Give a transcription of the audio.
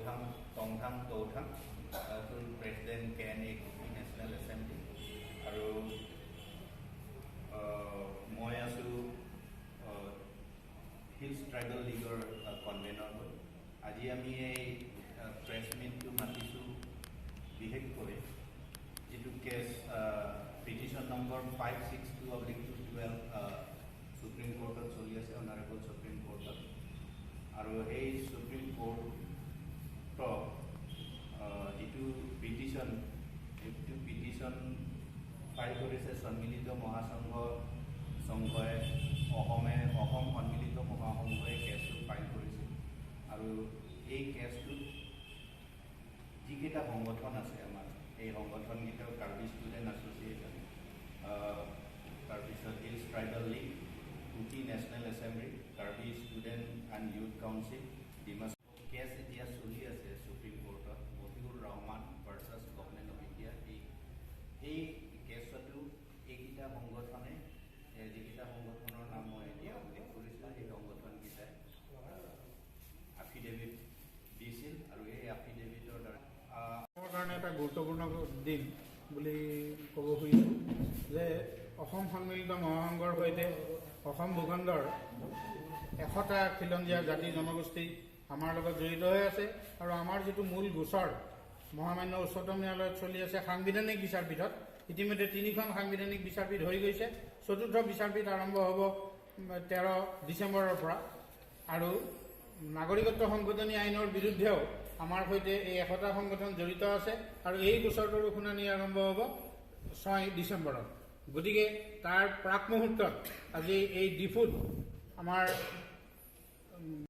তৌথাং টংথাং তৌথাং, president KNA national assembly আৰু মই আছোঁ হিলছ ট্ৰাইবেল লীগৰ কনভেনাৰ হৈ। আজি আমি এই প্ৰেছ মিটটো মাতিছোঁ বিশেষকৈ যিটো cash petition number 562/12 supreme কোৰ্টত চলি আছে, অনাৰেবল সুপ্ৰিম কোৰ্টত। আৰু সেই সুপ্ৰিম কোৰ্টত যিটো পিটিশ্যন, সেইটো পিটিশ্যন ফাইল কৰিছে সন্মিলিত মহাসংঘ সংঘই, অসমে অসম সন্মিলিত মহাসংঘই কেছটো ফাইল কৰিছে। আৰু এই কেছটোত যিকেইটা সংগঠন আছে আমাৰ, এই সংগঠনকেইটাও কাৰ্বি ষ্টুডেণ্ট এছ'চিয়েশ্যন, তাৰপিছত hills tribal league, Kuki national assembly, Karbi student and youth council, Dimasa. Cash এতিয়া চলি আছে সুপ্ৰিম কোৰ্টত, Motiur Rahman versus government of India. এই কেছতো এইকেইটা সংগঠনে, যিকেইটা সংগঠনৰ নাম মই এতিয়া উল্লেখ কৰিছোঁ, সেই সংগঠনকেইটাই আফিডেভিট দিছিল আৰু এই আফিডেভিটৰ দ্বাৰা অসমৰ কাৰণে এটা গুৰুত্বপূৰ্ণ দিন বুলি ক'ব খুজিছোঁ যে অসম সন্মিলিত মহাসংঘৰ সৈতে অসম ভূখণ্ডৰ 100টা খিলঞ্জীয়া জাতি জনগোষ্ঠী আমাৰ লগত জড়িত হৈ আছে। আৰু আমাৰ যিটো মূল গোচৰ মহামান্য উচ্চতম ন্যায়ালয়ত চলি আছে সাংবিধানিক বিচাৰপীঠত, ইতিমধ্যে তিনিখন সাংবিধানিক বিচাৰপীঠ হৈ গৈছে। চতুৰ্থ বিচাৰপীঠ আৰম্ভ হ'ব 13 ডিচেম্বৰৰ পৰা। আৰু নাগৰিকত্ব সংশোধনী আইনৰ বিৰুদ্ধেও আমাৰ সৈতে এই 100টা সংগঠন জড়িত আছে আৰু এই গোচৰটোৰো শুনানি আৰম্ভ হ'ব 6 ডিচেম্বৰত। গতিকে তাৰ প্ৰাক মুহূৰ্তত আজি এই ডিফুত আমাৰ